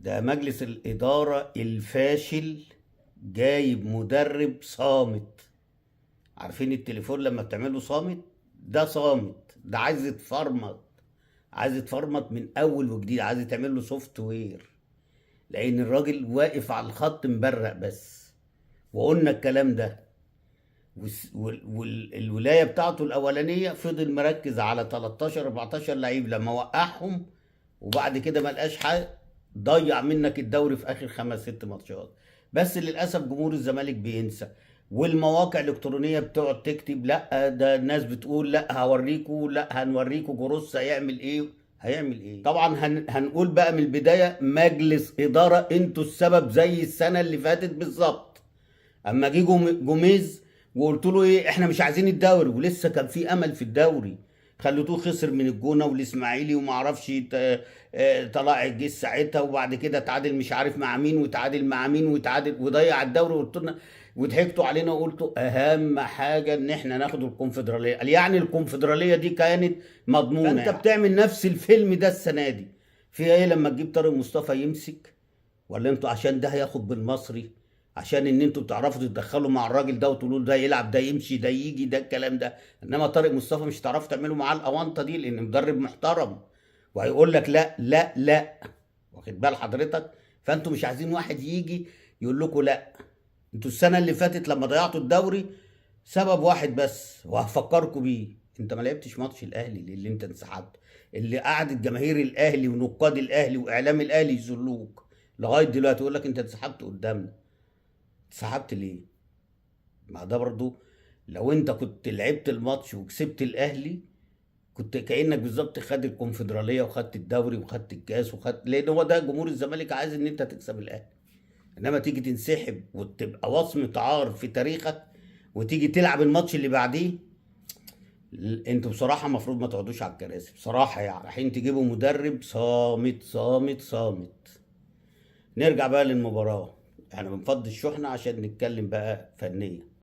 ده مجلس الإدارة الفاشل جايب مدرب صامت. عارفين التليفون لما بتعمله صامت؟ ده صامت، ده عايز يتفرمط، عايز يتفرمط من أول وجديد، عايز يتعمل له software، لأن الراجل واقف على الخط مبرق بس. وقلنا الكلام ده. والولاية بتاعته الأولانية فضل مركز على 13 14 لعيب لما وقعهم، وبعد كده ما لقاش حاجة، ضيع منك الدوري في آخر 5 6 ماتشات. بس للأسف جمهور الزمالك بينسى، والمواقع الإلكترونية بتقعد تكتب لا ده الناس بتقول لا هوريكوا، لا هنوريكوا جروس هيعمل إيه، هيعمل إيه. طبعا هنقول بقى من البداية مجلس إدارة انتوا السبب، زي السنة اللي فاتت بالظبط. اما جه جوميز وقلت له ايه، احنا مش عايزين الدوري، ولسه كان في امل في الدوري، خليتوه خسر من الجونه والاسماعيلي وما اعرفش طلع الجيش ساعتها، وبعد كده تعادل مش عارف مع مين، وتعادل مع مين، وتعادل وضيع الدوري، وقلت لنا وضحكتوا علينا وقلتوا اهم حاجة ان احنا ناخد الكونفدراليه، قال يعني الكونفدراليه دي كانت مضمونه. فانت بتعمل نفس الفيلم ده السنة دي. في ايه لما تجيب طارق مصطفى يمسك؟ ولا انتوا عشان ده هياخد بالمصري، عشان ان انتوا بتعرفوا تتدخلوا مع الراجل ده وتقولوا له ده يلعب، ده يمشي، ده يجي، ده الكلام ده. انما طارق مصطفى مش هتعرفوا تعملوا معاه الاونطه دي، لان مدرب محترم وهيقول لك لا لا لا، واخد بال حضرتك؟ فانتوا مش عايزين واحد يجي يقول لكم لا. انتوا السنة اللي فاتت لما ضيعتوا الدوري سبب واحد بس وهفكركم بيه، انت ما لعبتش ماتش الاهلي اللي انت انسحبت، اللي قعدت جماهير الاهلي ونقاد الاهلي واعلام الاهلي يذلوك لغاية دلوقتي، يقول لك انت انسحبت قدامنا. انسحبت ليه؟ ما ده برضو لو انت كنت لعبت الماتش وكسبت الاهلي كنت كانك بالظبط خد الكونفدراليه وخدت الدوري وخدت الكاس وخدت، لان هو ده جمهور الزمالك عايز ان انت تكسب الاهلي. انما تيجي تنسحب وتبقى وصمة عار في تاريخك وتيجي تلعب الماتش اللي بعديه، انتوا بصراحة المفروض ما تقعدوش على الكراسي بصراحة، رايحين تجيبوا مدرب صامت صامت صامت. نرجع بقى للمباراة، احنا بنفضي الشحنة عشان نتكلم بقى فنيا.